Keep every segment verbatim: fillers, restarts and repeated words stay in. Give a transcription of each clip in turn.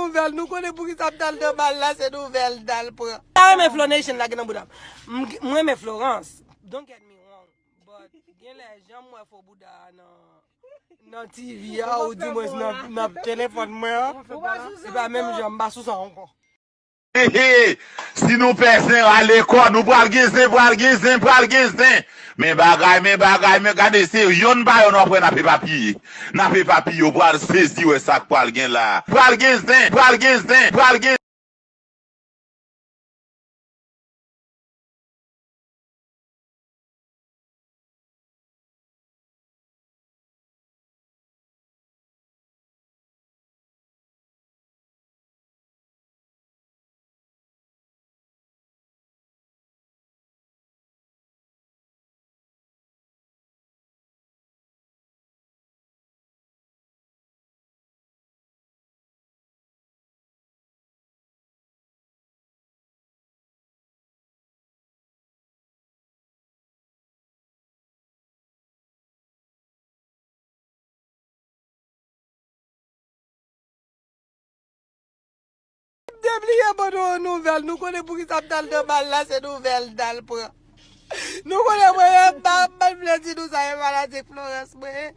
Nouvèl, nou konnen poukisa m t al nan bal la, se nouvèl n t al pran. M ta renmen Flow Nation lage nan bouda m. M, m renmen Florence. Don't get me wrong. But gen lè jan m wè fo bouda a nan, nan T V a, ou di mwen nan, nan telefòn mwen an. Se pa menm jan, m pa sou sa ankò. He, he. Si nou pè zen, rale kò nou, pral gen zen, pral gen zen, pral gen zen. Men bagay, men bagay, men gade, se yonn pa yonn w ap wè n ap epapiye. N ap epapiye, w pral sezi wè sa k pral gen la. Pral gen zen, pral gen zen, pral gen Debliye ban nou yon nouvèl, nou konnen poukisa m t al nan bal la, se nouvèl n t al pran. Nou konnen mwen menm, m pa, m pa vle di nou sa, e fanatik Florence mwen ye.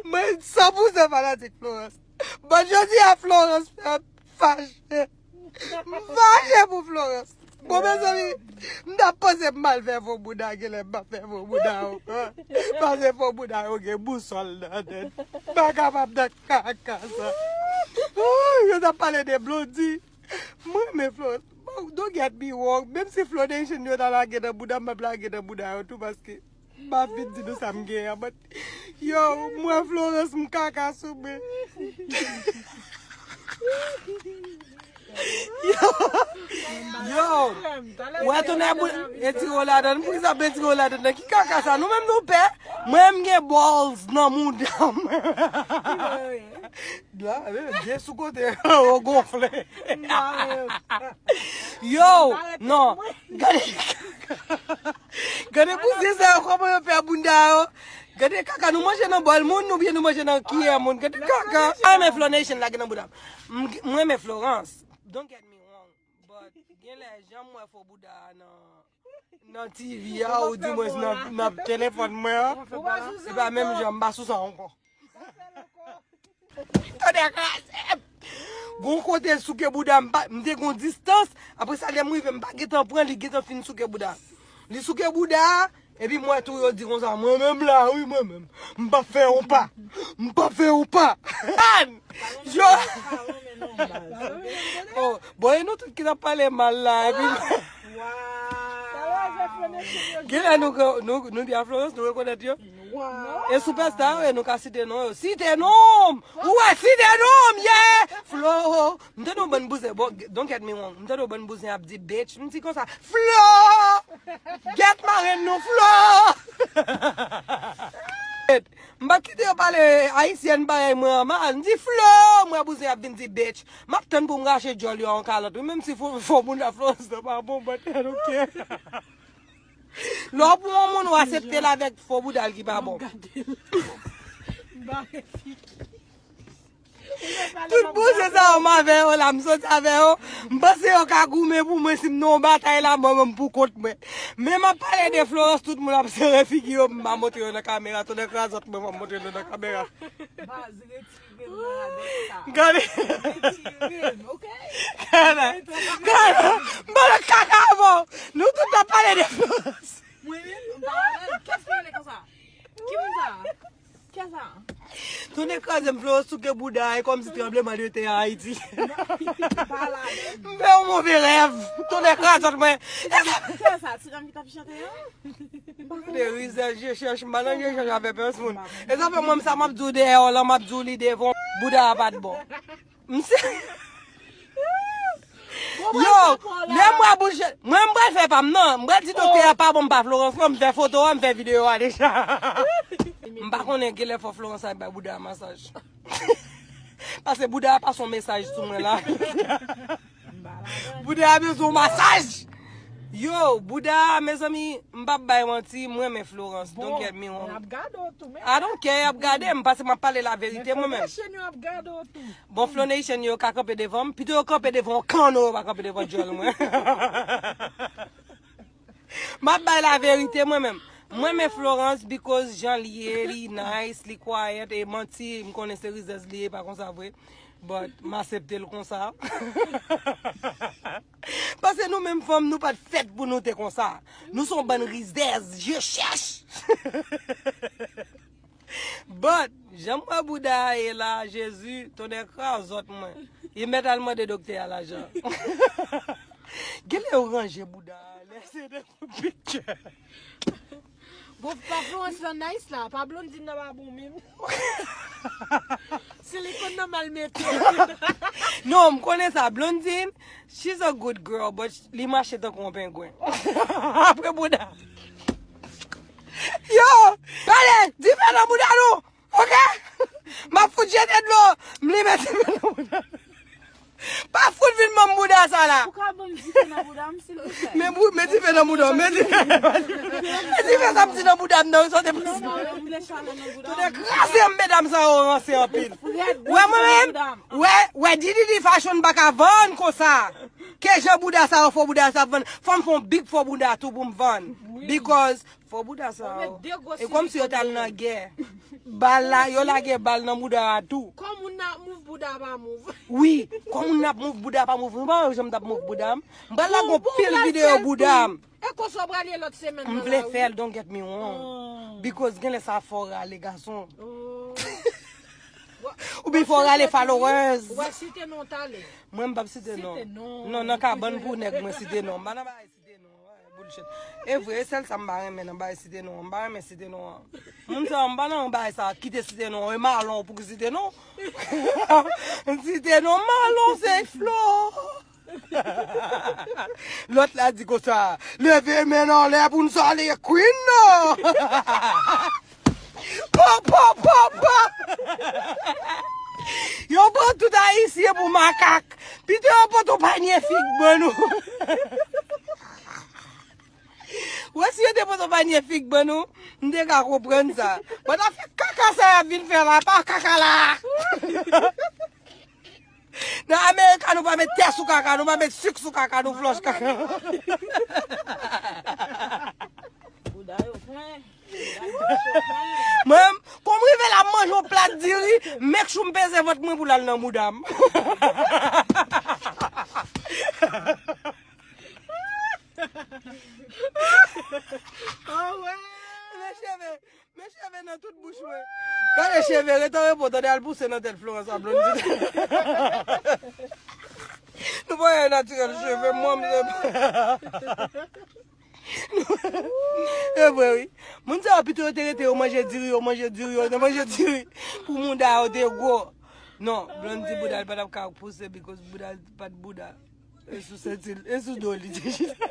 Mwen san pou san fanatik Florence. Bon, jodi a Florence fè m fache. M fache pou Florence. Bon, mezanmi, m t ap panse m mal fè fo bouda, genlè m pa fè fo bouda ankò. Paske fo bouda yo gen bousòl nan tèt. M pa kapab nan kaka sa. Yo t ap pale de Blondy. Mwen renmen Florence. Bon, don't get me wrong. Menm si Flow Nation yo ta lage nan bouda m, m ap lage nan bouda yo tou paske m ap vin di nou sa m gen an. But, yo, mwen Florence m kaka sou mwen. Yo, yo, wè tonè boul, etire w ladann, poukisa p etire w ladann nan? Ki kaka sa? Nou menm nou pè? Mwen m gen balls nan mouda m. La, eh, byen sou kote, yo gonfle. Yo, non, gade, gade bouzyen sa yo, kòman yo fè bounda yo. Gade kaka, nou manje nan bòl moun oubyen nou manje nan kiyè moun? Gade kaka. M renmen Flow Nation lage nan bouda m. M, m renmen Florence. Don't get me wrong. But gen lè jan m wè fo bouda a nan, nan T V a, ou di mwen nan, nan telefòn mwen an. Se pa menm jan, m pa sou sa ankò. Tande kraze m. Gon kote l souke bouda m, pa, m te gon distans. Apre sa, lè m rive, m pa gentan pran, li gentan fin souke bouda. Li souke bouda, epi m wè tou yo di konsa, mwen menm la, wi, mwen menm. M p ap fè yon pa. M p ap fè yon pa. Yo! Oh, bon, e nou tout ki t ap pale mal la, epi. Genlè nou, nou, nou di a Florence, nou rekonèt yo. E sou pèsta yo, e nou ka site non yo. Site non m! Ou wè, site non m, yeah! Flo! M tande yon bann bouzen, bon, don't get me wrong. M tande yon bann bouzen ap di bitch. M di konsa, Flo! Get marenn nou, Flo! M pa kite yo pale ayisyèn parèy mwen an mal. M di Flo! M wè bouzen ap vin di bitch. M ap tann pou m rache djòl yo a yon kalòt. Wi, menm si fo, fo moun la Florence nan pa bon, but I don't care. Lè w pran yon moun, w aksepte l avèk fo bouda l ki pa bon. Tout bouzen sa yo m avè yo la, m soti avè yo. M panse yo ka goumen pou mwen si m nan yon batay la, mwen menm pou kont mwen. Men m ap pale de Florence, tout moun ap sere figi yo, m pa montre yo nan kamera. Tonnè krazòt mwen, m ap montre nou nan kamera. Gade. Gade. Gade. M pa nan kaka avè w. Nou tout ap pale de Florence. Mwen menm, m pa wè l. Kiyès ki rele konsa? Ki moun sa? Kiyès sa? Tonnè kraze m, Florence souke bouda a, e kòmsi tranblemanntè te an Ayiti. M fè yon move rèv. Tonnè krazòt mwen. Kiyès sa? Ti nonm ki t ap chante an? De rizèz je chèch, m pa nan je chèch avè pèsonn. E sa fè mwen, sa m ap di w dèyè w lan, m ap di w li devan w, bouda a pa t bon. M se. Yo, lè m wè bouch, mwen m pral fè pa m nan. M pral di doktè a pa bon, m pa Florence non, m fè foto a, m fè videyo a deja. M pa konnen genlè fò Florence al bay bouda a masaj. Paske bouda a pase yon mesaj sou mwen la. Bouda a bezwen yon masaj. Yo, bouda, mezanmi, m p ap bay manti, m renmen Florence, don't get me wrong. N ap gade w tou, men. I don't care, y ap gade m, paske m ap pale laverite mwen menm. Chen yo ap gade w tou. Bon, Flow Nation yo ka kanpe devan m, pito yo kanpe devan yon kanno, yo pa kanpe devan djòl mwen. M ap bay laverite mwen menm. Mwen men Florence because jan li ye, li nice, li quiet, e manti, m konnen se rizèz li ye, pa konsa vre. But m aksepte l konsa. Paske nou menm fanm, nou pa t fèt pou nou te konsa. Nou se yon bann rizèz, je chèch. But, jan m wè bouda a ye la, Jezi, tonnè krazòt mwen. Li mèt al mande doktè a lajan. Genlè yo ranje bouda a, lè se de picture. Bon, pa Florence lan nice la, pa Blondine nan pa bon menm. Silikòn nan mal mete. Non, m konnen sa. Blondine, she's a good girl, but li mache tankou yon pengwen. Apre bouda. Yo, gade, dife nan bouda nou, ok? M ap fout jete dlo, m limen dife nan bouda nou. Pa fout vin ban m bouda sa la. Ou ka ban m dife nan bouda m, silvouplè? Men bou, men dife nan bouda, men dife. Men dife sa m di nan bouda m nan, sote plis. Tonnè kraze m, medam sa yo ranse anpil. Wè mwen menm, wè, wè D D D Fashion pa ka vann konsa. Ke jan bouda sa yo fò bouda sa vann. Fò m fè yon big fò bouda tou pou m vann. Because fò bouda sa yo. E kòmsi yo t al nan gè. Bal la, yo lage bal nan bouda a tou. Kòm moun nan ap move, bouda pa move. Wi, kòm moun nan ap move, bouda pa move. M pa wè jan m t ap move bouda m. M pral lage yon pil videyo bouda m. E konsa w pral ye lòt semèn nan. M vle fè l, don't get me wrong. Because genlè sa fò rale gason. Oubyen fò rale followers. Ou pral site non w t ale. Mwen m p ap site non. Non, nan kabann pou nèg mwen site non. M pa nan bagay site non. Bullshit. E vre, e sèl sa m pa renmen nan bagay site non. M pa renmen site non an. Moun sa, m pa nan bagay sa, kite site non. E malon pou ki site non. Site non, malon se Flo. Lòt la di konsa, leve men n anlè pou n salye Queen nan. Po, po, po, po. Yo pran tout Ayisyen pou makak. Pito yo pote panye fig ban nou. Wè si yo te pote panye fig ban nou, m te ka konprann sa. But afè kaka sa y ap vin fè la, pa kaka la. Nan America, nou pa met tè sou kaka, nou pa met sik sou kaka, nou flòch kaka. Bouda yo plen. Mwen, kòm rive la, m manje yon plat diri, make sure m peze vant mwen pou l al nan bouda m. Men cheve, men cheve nan tout bouch mwen. Gade cheve, ret an repo, tande al pouse nan tèt Florence a Blondine. Nou pa wè natirèl cheve, mwen, m se. E vre, wi. Moun sa yo pito yo te rete, yo manje diri, yo manje diri, yo te manje diri. Pou bouda yo te gwo. Non, Blondie bouda l pa t ap ka pouse, because bouda l pa t bouda. E sou senti l, e sou do li te chita.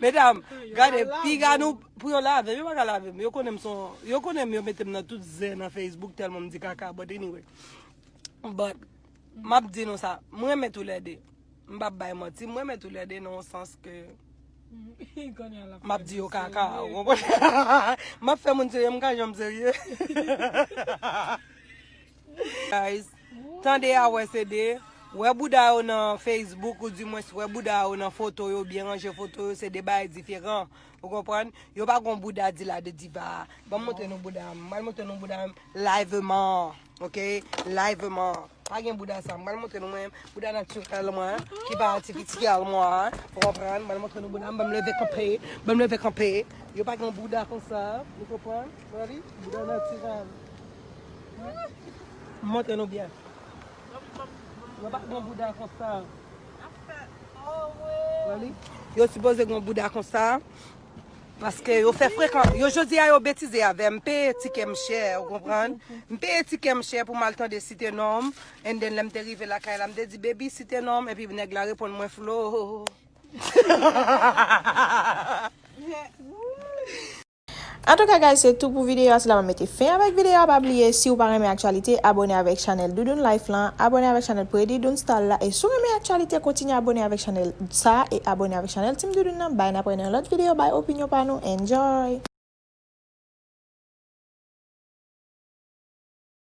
Medam, gade, piga nou, pou yo lave m, yo pa ka lave m. Yo konnen m son, yo konnen m, yo mete m nan tout zen nan Facebook tèlman m di kaka, but anyway. But, m ap di nou sa, m renmen toulède. M p ap bay manti, m renmen toulède nan yon sans ke m ap di yo kaka, ou konprann? M ap fè moun serye, m ka janm serye. Guys, tande a wè se de, wè bouda yo nan Facebook, ou dimwens wè bouda yo nan foto yo, byen ranje foto yo, se de bagay diferan. Ou konprann? Yo pa gon bouda di la de diva. Ban m montre nou bouda m. M pral montre nou bouda m liveman. Ok? Liveman. Pa gen bouda sa. M pral montre nou mwen bouda natirèl mwen, ki pa atifisyèl mwen. Ou konprann? M pral montre nou bouda m. Ban m leve kanpe. Ban m leve kanpe. Yo pa gen bouda konsa. Ou konprann? Gade, bouda natirèl. M montre nou byen. Yo pa gen bouda konsa. Gade, yo sipoze gen bouda konsa. Paske yo fè frekan. Yo jodi a yo betize avè m. M peye tikè m chè, ou konprann? M peye tikè m chè pou m al tande Site Nonm. And then lè m te rive lakay la, m te di, "Baby, Site Nonm." Epi nèg la reponn mwen, "Flo." Antouka guys, se tou pou videyo a, se la m ap mete fen avèk videyo a. Pa bliye, si w pa renmen aktyalite, abòne avèk chanèl Doudoune Life lan, abòne avèk chanèl Predi Doun Style la, e si w renmen aktyalite, kontinye abòne avèk chanèl sa, e abòne avèk chanèl Team Doudoune nan. Bye, n ap wè nan lòt videyo, bay opinyon pa nou, enjoy!